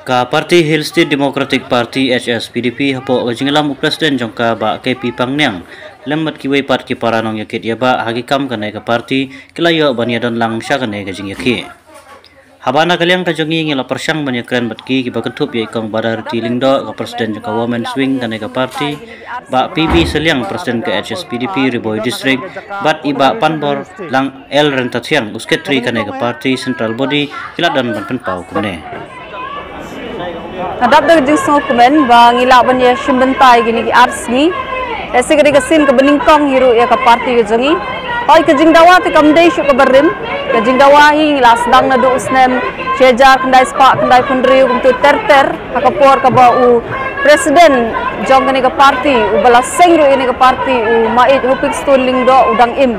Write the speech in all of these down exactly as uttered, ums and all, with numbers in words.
Ka Party Hill State Democratic Party, H S P D P, hapoh ka jingïalam u President jong ka, Bah K P Pangniang, lem bad kiwei pat ki para nongïakit ïa bah ha ki kam kane ka party, ki la ïoh ban ïadon lang sha kane ka jingïakhih. Haba na ka liang ka jong ngi, ngi la pyrshang ban ïakren bad ki, kiba kynthup ïa i Kong Badarti Lyngdoh, ka President jong ka Women's Wing kane ka party, Bah P B Sylliang, President ka H S P D P Ri Bhoi District, bad i Bah Panbor Lang L Ryntathiang, u Secretary kane ka party, Central Body, ki la don ban pynpaw kumne. Nga dap da ka jingsngewkmen ba ngi lah ban ïashim bynta ïa kine ki ar sngi. Lehse ka dei ka sien kaba nyngkong hi ruh ïa ka party ka jong ngi. Hooid, ka jingdawa te kam dei shuh kaba rim. Ka jingdawa hi ngi la sdang naduh u snem shi hajar khyndai spah khyndai phew hynriew kumta ter ter, ha ka por kaba u President jong kane ka party, uba la seng ruh ïa kane ka party, u Maieit Hopingstone Lyngdoh, u dang im.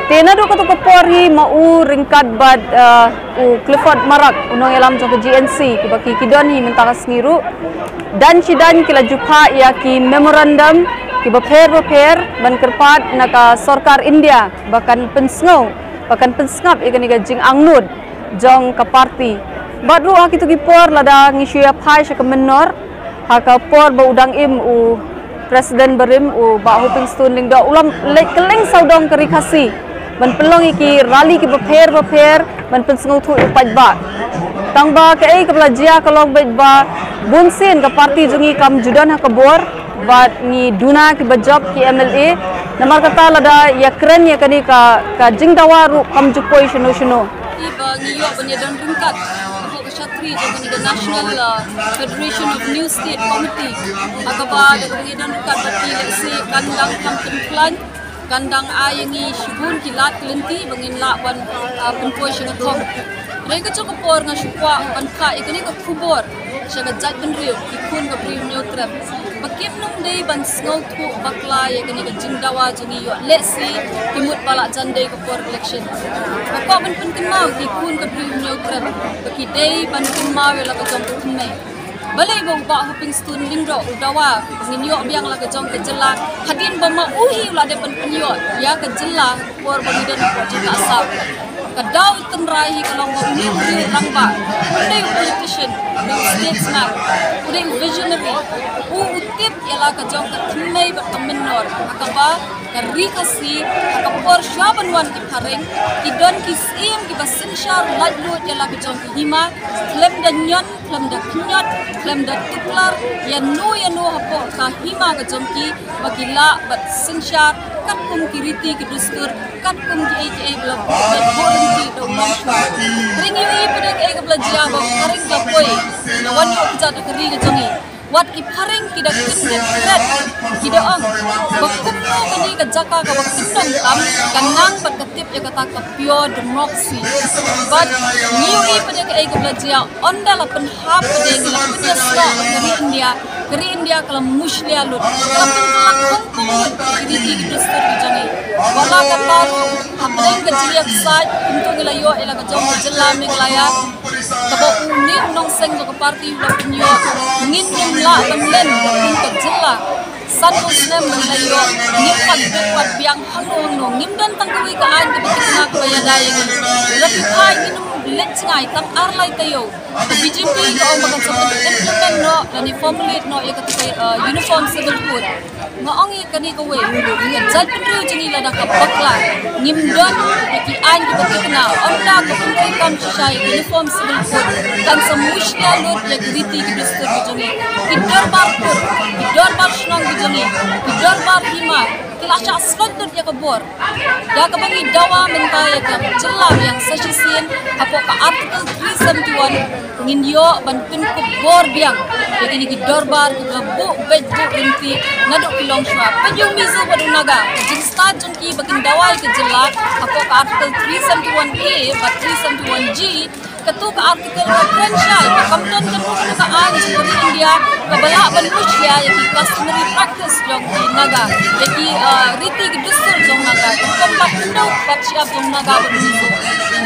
Te naduh kato ka por hi ma u ryngkat bad, eh, u Clifford Marak, u nongïalam jong ka G N C, kiba ki, ki don hi mynta ka sngi ruh. Dang shi dang ki la ju phah ïa ki memorandum kiba pher bapher ban kyrpad na ka sorkar India ba kan pynsngew, ba kan pynsngap ïa kane ka jingangnud jong ka party. Bad ruh ha kito ki por lada ngi shu ïa phai sha ka mynnor, ha ka por ba u dang im u President barim, u Bah Hopingstone Lyngdoh, u la leit kylleng sawdong ka Ri Khasi ban pynlong ïa ki rally kiba pher bapher ban pynsngewthuh ïa u paidbah. Tang ba kaei kaba la jia ka long beit ba bunsien ka party jong ngi kam ju don ha ka bor, bad ngi duna kiba jop ki M L A. Namar kata lada ïakren ïa kane ka, ka jingdawa ruh kam ju poi shano shano. Ba ngi ïoh ban ïadon ryngkat hapoh ka shatri jong kane ka National, uh, Federation of New State Committee, ha kaba da kaba ngi don ryngkat bad ki, lehse kan dang kham pynkhlaiñ, kan dang ai ïa ngi shibun ki lad ki lynti ba ngin lah ban, uh, pynpoi sha ka thong. Hynrei ka jong ka por nga shu kwah ban phah ïa kane ka khubor sha ka jaitbynriew, ki khun ka Bri u Hynñiewtrep, ba kim nang dei ban sngewthuh bakla ïa kane ka jingdawa jong ngi, ïoh lehse ki mut ba la jan dei ka por election. Nga kwah ban pynkynmaw ïa ki khun ka Bri u Hynñiewtrep ba ki dei ban kynmaw ïa la ka jong ka thymmei. Balei ba u Bah Hopingstone Lyngdoh u dawa ba ngin ïoh biang la ka jong ka jylla, hadien ba ma u hi u la dep ban pynïoh ïa ka jylla por ba ngi don hapoh jaka Assam. Ka daw tynrai hi ka long ba une u riew rangbah, u dei u politician, u dei u statesman, u dei u visionary. U, u tip ïa la ka jong ka thymmei bad ka mynnor, ha kaba ka Ri Khasi, ha ka por shuwa ban wan ki phareng, ki don ki syiem kiba synshar laitluid ïa la ka jong ka hima, khlem da ñion, khlem da khñiot, khlem da tuklar ïano ïano hapoh ka hima ka jong ki, ba ki lah ban synshar katkum ki riti ki dustur, katkum kiei kiei ba la buh lait buh rynti da u longshuwa. Hynrei ngi ïohi pat de kaei kaba la jia, ba u phareng ka la poi, la wan ïoh kjat da ka ri ka jong ngi. Wat ki phareng ki da kyndit kret, ki da ong ba kumno kane ka jaka kaba kyndong tam ka nang bad ka tip ïa kata ka pure democracy. Bad ngi ïohi pat de kaei kaba la jia, ynda la pynhap pat de, ngi la pynïasoh ka ri India, ka ri India ka la mushlia lut, ka la pynkylla khongpong lut ïa ki riti ki dustur ki jong ngi. Wat la kata ruh, hapdeng ka jingïaksaid, kumto ngi la ïoh ïa la ka jong ka jylla Meghalaya, kaba une u nongseng jong ka party u la pynïoh, ngin ym lah ban len kum ka jylla. San u snem ban la ïoh, ngim pat bit pat biang hangno hangno, ngim don tang kawei ka aiñ kaba thikna kaba ïada ïa ngi. Lada phi phai ngin ym leit jngai tang ar lai taïew. Ka B J P ka ong ba kan sa pyn-implement noh lane formulate noh ïa kata ka, uh, Uniform Civil Code. Nga ong ïa kane kawei, ka jaitbynriew jong ngi lada ka bakla, ngim don ïa ki aiñ kiba thikna, ynda ka pyntreikam shisha ïa ka Uniform Civil Code, kan sa mushlia lut ïa ki riti ki dustur ki jong ngi. Ki dorbar kur, ki dorbar shnong ki jong ngi, ki dorbar hima, ki la shah slot lut ïa ka bor. Da kaba ngi dawa mynta ïa ka jylla biang sa shisien, hapoh ka Article three seventy-one, ngin ïoh ban pynkup bor biang ïa kine ki dorbar kiba la buh beit buh rynti naduh ki longshuwa. Peit ïa u Mizo bad u Naga, ka jingstad jong ki ba kin dawa ïa ka jylla hapoh ka Article three seventy-one A bad three seventy-one G, kato ka article ka kren shai ba kam don kano kano ka aiñ jong ka ri India kaba lah ban mushlia ïa ki customary practice jong ki Naga, ïa ki, uh, riti ki dustur jong Naga, ki rukom bat khyndew bat shyiap jong Naga bad Mizo.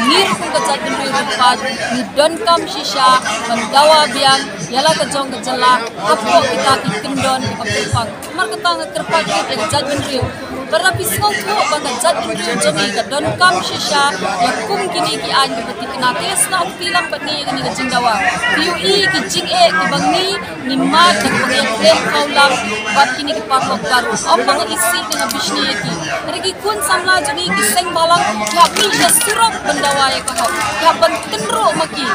Ngi ruh kum ka jaitbynriew ryngkat ngi donkam shisha ban dawa biang ïa la ka jong ka jylla hapoh kita ki kyndon kiba kyrpang. Namar kata nga kyrpad ïa ka jaitbynriew, Para phi sngewthuh ba ka jaitbynriew jong ngi ka donkam shisha ïa kum kine ki aiñ kiba thikna. Te sngewthuh lang bad ngi ïa kane ka jingdawa. Phi ïohi ki jingeh kiba ngi ngi mad da kaba ngi ïa khlem khawlang bad kine ki paralok baroh. Ym ba nga isih ne nga bishni ïa ki. Hynrei ki khun samla jong ngi ki seng bhalang ki hap mih sha surok ban dawa ïa ka hok. Ki hap ban tynruh ma ki.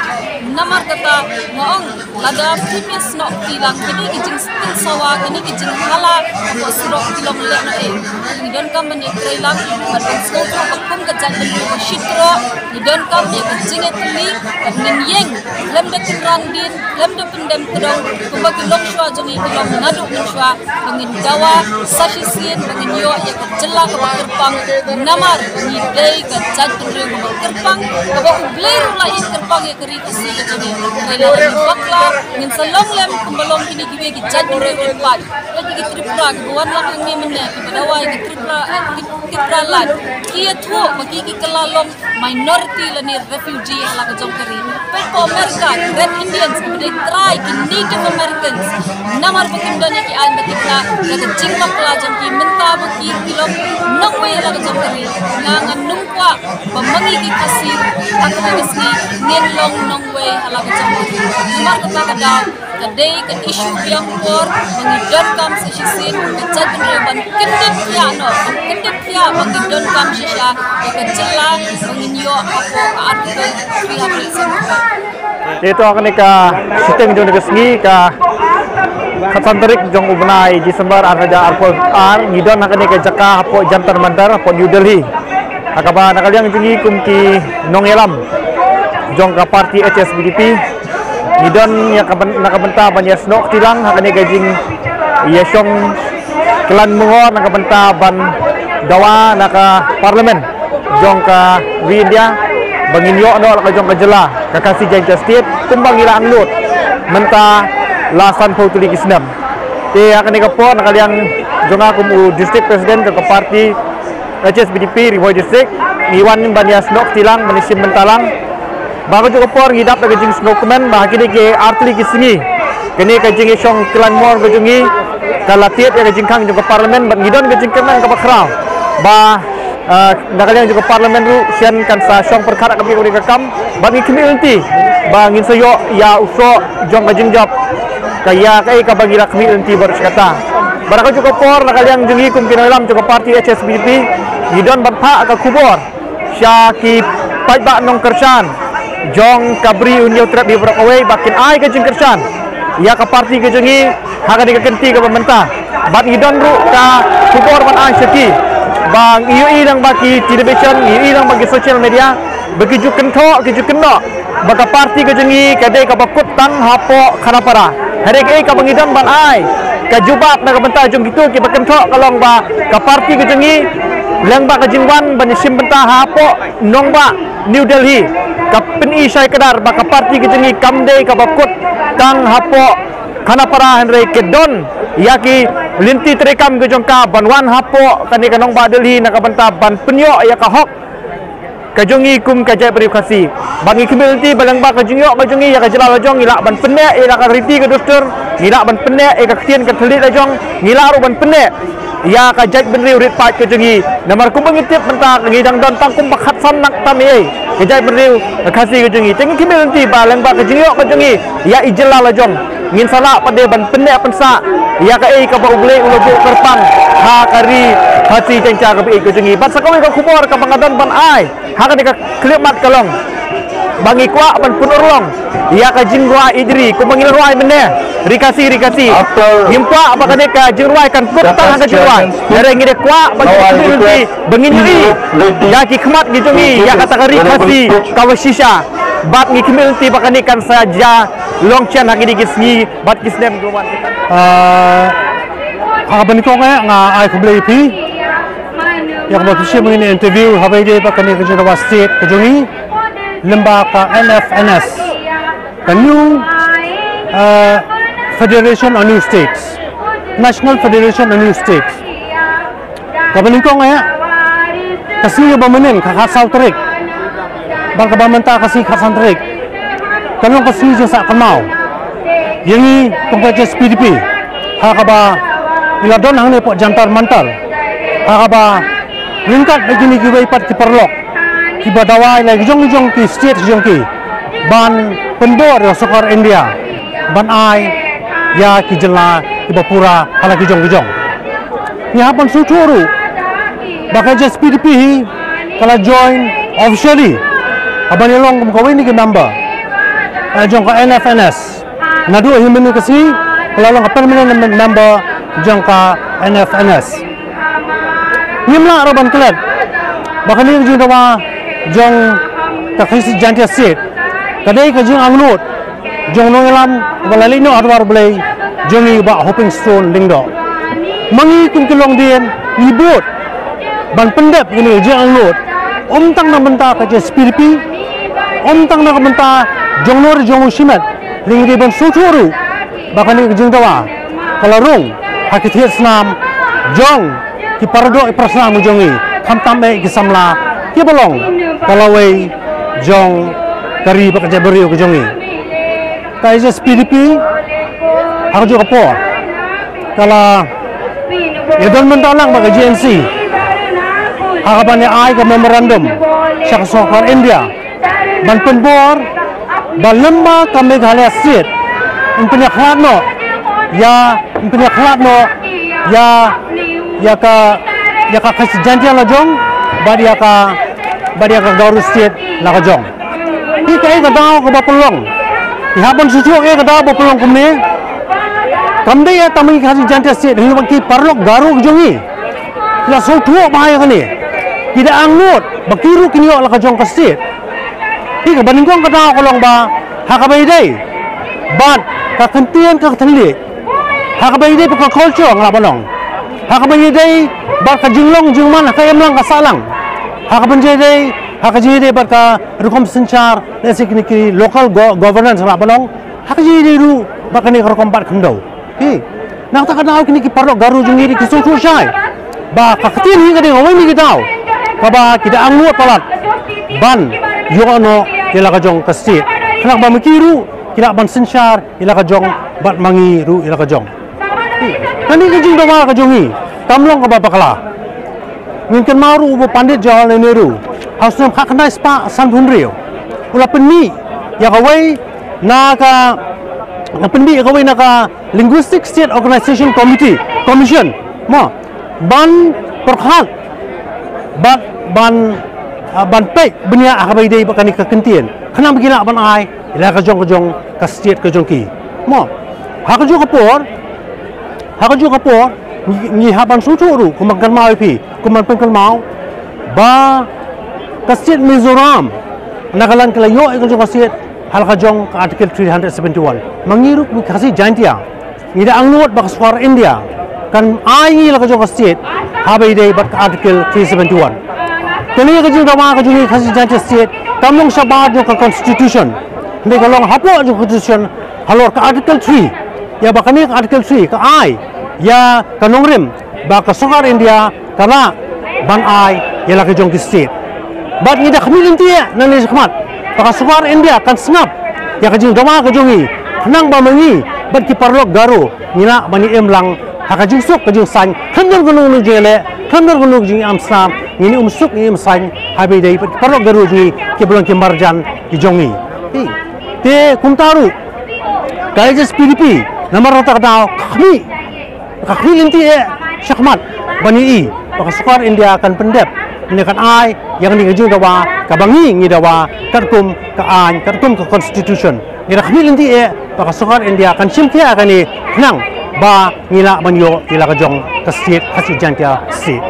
Namar kata nga ong lada phim ïasnoh kti lang kine ki jingsawa, kine ki jinghala hapoh surok ki long lehnohei. Ngi donkam ban ïatrei lang bad ban sngewthuh ba kum ka jaitbynriew ba shi troh ngi donkam ïa ka jingïatylli bad ngin ïeng khlem da tynran dien, khlem da pyndem tdong, kumba ki longshuwa jong ngi ki long naduh mynshuwa, ba ngin dawa sa shisien ba ngin ïoh ïa ka jylla kaba kyrpang. Namar ngi dei ka jaitbynriew kaba kyrpang, kaba U Blei ruh la ïeit kyrpang ïa ka ri Khasi ka jong ngi. Hynrei lada ngi bakla, ngin sa long lem kumba long kine kiwei ki jaitbynriew rit paid. Lada ki Tripura kiba wan lang hangne mynne kiba dawa ïa ka Tripura, eh, ki Tripura Land, ki ïathuh ba ki ki kylla long minority lane refugee ha la ka jong ka ri. Peit ko America, ki Red Indians kiba dei trai ki Native Americans. Namar ba kim don ïa ki aiñ ba thikna, da ka jingbakla jong ki mynta ba ki ki long nongwei ha la ka jong ka ri. Nga ngan nym kwah ba ma ngi ki Khasi ha kane ka sngi ngin long nongwei ha la ka jong ka ri. Namar kata ka daw ka dei ka issue biang por ba ngi donkam sa shisien ka jaitbynriew ban kyndit thiah noh, ban kyndit thiah ba ngi donkam shisha ïa ka jylla ba ngin ïoh hapoh ka Article three hundred seventy-five. Te to kane ka shiteng jong ka sngi ka khatsan tarik jong u bnai December ar hajar arphew ar ngi don ha kane ka jaka hapoh Jantar Mantar hapoh New Delhi. Ha kaba na ka liang jong ngi kum ki nongïalam jong ka party H S P D P ngi don ïa ka byn-, na ka bynta ban ïasnoh kti lang ha kane ka jingïashong klan mungor na ka bynta ban dawa na ka parliament jong ka ri India ba ngin ïoh noh la ka jong ka jylla ka Khasi Jaintia State kumba ngi la angnud mynta la sanphew tylli ki snem. Te ha kane ka por na ka liang jong nga kum u district president jong ka party H S P D P Ri Bhoi District ngi wan ban ïasnoh kti lang ban ïashim bynta lang. Ba ka juh ka por ngi dap da ka jingsngewkmen ba ha kine ki artylli ki sngi kane ka jingïashong klan mor ka jong ngi ka la tied ïa ka jingkhang jong ka parliament bad ngi don ka jingkmen kaba khraw ba, ah, na ka liang jong ka parliament ruh shen kan sa shong pyrkhat ha ka bynta ka kam bad ngi khmih lynti ba ngin sa ïoh ïa u soh jong ka jingjop ka ïa kaei kaba ngi la khmih lynti bad shi katta. Ba da ka juh ka por na ka liang jong ngi kum ki nongïalam jong ka party H S P D P ngi don ban phah ka khubor sha ki paidbah nongkyrshan jong ka Bri u Hynñiewtrep hi baroh kawei ba kin ai ka jingkyrshan ïa ka party ka jong ngi ha kane ka kynti kaba mynta. Bad ngi don ruh ka khubor ban ai sha ki ba ngi ïohi lang ba ki television, ngi ïohi lang ba ki social media ba ki ju kynthoh, ki ju kynnoh ba ka party ka jong ngi ka dei kaba kut tang hapoh Khanapara. Hynrei kaei kaba ngi don ban ai ka jubab na ka bynta jong kito kiba kynthoh ka long ba ka party ka jong ngi lyngba ka jingwan ban ïashim bynta hapoh nongbah New Delhi ka pyni shai kdar ba ka party ka jong ngi kam dei kaba kut tang hapoh Khanapara hynrei ka don ïa ki lynti treikam ka jong ka ban wan hapoh kane ka nongbah Delhi na ka bynta ban pynïoh ïa ka hok ka jong ngi kum ka jaitbynriew Khasi. Ba ngi khmih lynti ba lyngba ka jingïoh ka jong ngi ïa ka jylla la jong ngi lah ban pynneh ïa la ka riti ka dustur, ngi lah ban pynneh ïa ka ktien ka thylliej la jong, ngi lah ruh ban pynneh ïa ka jaitbynriew rit paid ka jong ngi. Namar kumba ngi tip mynta ngi dang don tang kumba khatsan nak tam ei ei ka jaitbynriew ka Khasi ka jong ngi. Te ngi khmih lynti ba lyngba ka jingïoh ka jong ngi ïa i jylla la jong ngin sa lah pat de ban pynneh pynsah ïa kaei kaba U Blei u la buh kyrpang ha ka ri Khasi Jaiñtia kaba ïeit ka jong ngi. Bad sa kawei ka khubor kaba nga don ban ai ha kane ka khyllipmat ka long ba ngi kwah ban pynurlong ïa ka jingrwai ïeit ri kumba ngi la rwai mynne ri Khasi ri Khasi. Ngim kwah ba kane ka jingrwai kan kut tang ha ka jingrwai. Hynrei ngi dei kwah ba ngi dei community ba ngin ïohi da ki khmat ki jong ngi ïa kata ka ri Khasi kaba shisha. Bad ngi community ba kane kan sa jia long chen ha kine ki sngi bad ki snem ki ban wan. Ah, ha kaba nyngkong eh nga ai khublei ïa phi ïa kaba phi shim ïa kane interview haba ïadei bad kane ka jingdawa state ka jong ngi lyngba ka N F N S, ka New, ah, Federation of New States, National Federation of New States. Kaba nyngkong eh ka sngi kaba mynnin ka khatsaw tarik bad kaba mynta ka sngi khatsan tarik ka long ka sngi jingsah kynmaw ïa ngi kum ka H S P D P ha kaba ngi la don hangne hapoh Jantar Mantar Ha kaba ryngkat bad kine kiwei pat ki paralok kiba dawa ïa la ki jong ki jong ki state ki jong ki ban pynbor ïa ka sorkar India ban ai ïa ki jylla kiba pura ha la ki jong ki jong. Ngi hap ban sngewthuh ruh ba ka H S P D P hi ka la join officially ha ban ïalong kum kawei na ki member, eh, jong ka N F N S. Naduh hi mynne ka sngi ka la long ka permanent mem-, member jong ka N F N S. Ngim lah ruh ban klet ba kane ka jingdawa jong ka Khasi Jaintia State ka dei ka jingangnud jong u nongïalam uba la leit noh ha dwar Blei jong ngi, Bah Hoping Stone Lyngdoh. Ma ngi kum ki longdien ngi bud ban pyndep ïa kane ka jingangnud, ym tang na ka bynta ka H S P D P, ym tang na ka bynta jong u nongïalam jong u shimet, hynrei ngi dei ban sngewthuh ruh ba kane ka jingdawa ka la rung ha ki thied snam jong ki paradoh ki parasnam jong ngi, khamtam eh ki samla kiba long ka lawei jong ka ri bad ka jaitbynriew ka jong ngi. Ka H S P D P ha kajuh ka por ka la ïadon bynta lang bad ka G N C ha kaba ngi ai ka memorandum sha ka sorkar India ban pynbor ba lem bad ka Meghalaya State yn pynïakhlad noh ïa, yn pynïakhlad noh ïa, ïa ka, ïa ka Khasi Jaintia la jong bad ïa ka, bad ïa ka Garo State la ka jong. Hi kaei ka daw kaba pynlong? Ngi hap ban sngewthuh kaei ka daw ba pynlong kumne. Kam dei ïa tang ma ngi Khasi Jaintia State, hynrei ba ki paralok Garo ki jong ngi ki la sngewthuh bha ïa kane. Ki da angnud ba ki ruh kin ïoh la ka jong ka state. Hi kaba nyngkong ka daw ka long ba ha kaba ïadei bad ka ktien ka khyndai, ha kaba ïadei bad ka culture nga lah ban ong, ha kaba ïadei bad ka jinglong jingman ha ka imlang ka sahlang, ha kaba ïadei, ha ka jingïadei bad ka rukom synshar, lehse kine ki local go-, governance nga lah ban ong, ha ka jingïadei ruh bad kane ka rukom bat khyndew. Hi, na kata ka daw kine ki paralok Garo jong ngi ki sngewthuh shai ba ka ktien hi ka dei kawei na ki daw kaba ki da angnud palat ban ïoh noh ïa la ka jong ka state. Khnang ba ma ki ruh ki lah ban synshar ïa la ka jong bad ma ngi ruh ïa la ka jong. Kane ka jingdawa ka jong ngi kam long kaba bakla. Ngin kynmaw ruh ba u Pandit Jawaharlal Nehru ha u snem khatkhyndai spah sanphew hynriew u la pynmih ïa kawei na ka, la pynmih ïa kawei na ka Linguistic State Organization Committee, Commission, mo, ban pyrkhat bad ban, ah, ban peit bniah ha kaba ïadei bad kane ka kyntien khnang ba kin lah ban ai ïa la ka jong ka jong ka state ka jong ki. Mo, ha kajuh ka por, ha kajuh ka por ngi, ngi hap ban sngewthuh ruh, kumba nga kynmaw ïa phi, kumba nga pynkynmaw ba ka state Mizoram na ka liang ka la ïoh ïa ka jong ka state ha la ka jong ka Article three hundred seventy-one. Ma ngi ruh kum ki Khasi Jaintia ngi da angnud ba ka sorkar India kan ai ngi la ka jong ka state ha kaba ïadei bad ka Article three seventy-one. Kane ka jingdawa ka jong ngi Khasi Jaintia State kam long shabar jong ka Constitution, hynrei ka long hapoh jong ka Constitution halor ka Article three, ïa ba kane ka Article three ka ai ïa ka nongrim ba ka sorkar India ka lah ban ai ïa la ka jong ki state. Bad ngi da khmih lynti nangne shakhmat ba ka sorkar India kan sngap ïa ka jingdawa ka jong ngi khnang ba ma ngi bad ki paralok Garo ngi lah ban ïa im lang ha ka jingsuk ka jingsaiñ, khlem don kano kano jingïaleh, khlem don kano ka jingïam snam, ngin ïa um suk ngin ïa um saiñ ha kaba ïadei bad ki paralok Garo jong ngi kiba long ki marjan ki jong ngi. Hi. Te kumta ruh ka H S P D P namar kata ka daw ka khmih, ka khmih lynti eh shakhmat ban ïohi ba ka sorkar India kan pyndep ne kan ai ïa kane ka jingdawa kaba ngi ngi dawa katkum ka aiñ, katkum ka Constitution. Ngi da khmih lynti eh ba ka sorkar India kan shim khia ïa kane khnang ba ngi lah ban ïoh ïa la ka jong ka state Khasi Jaintia State.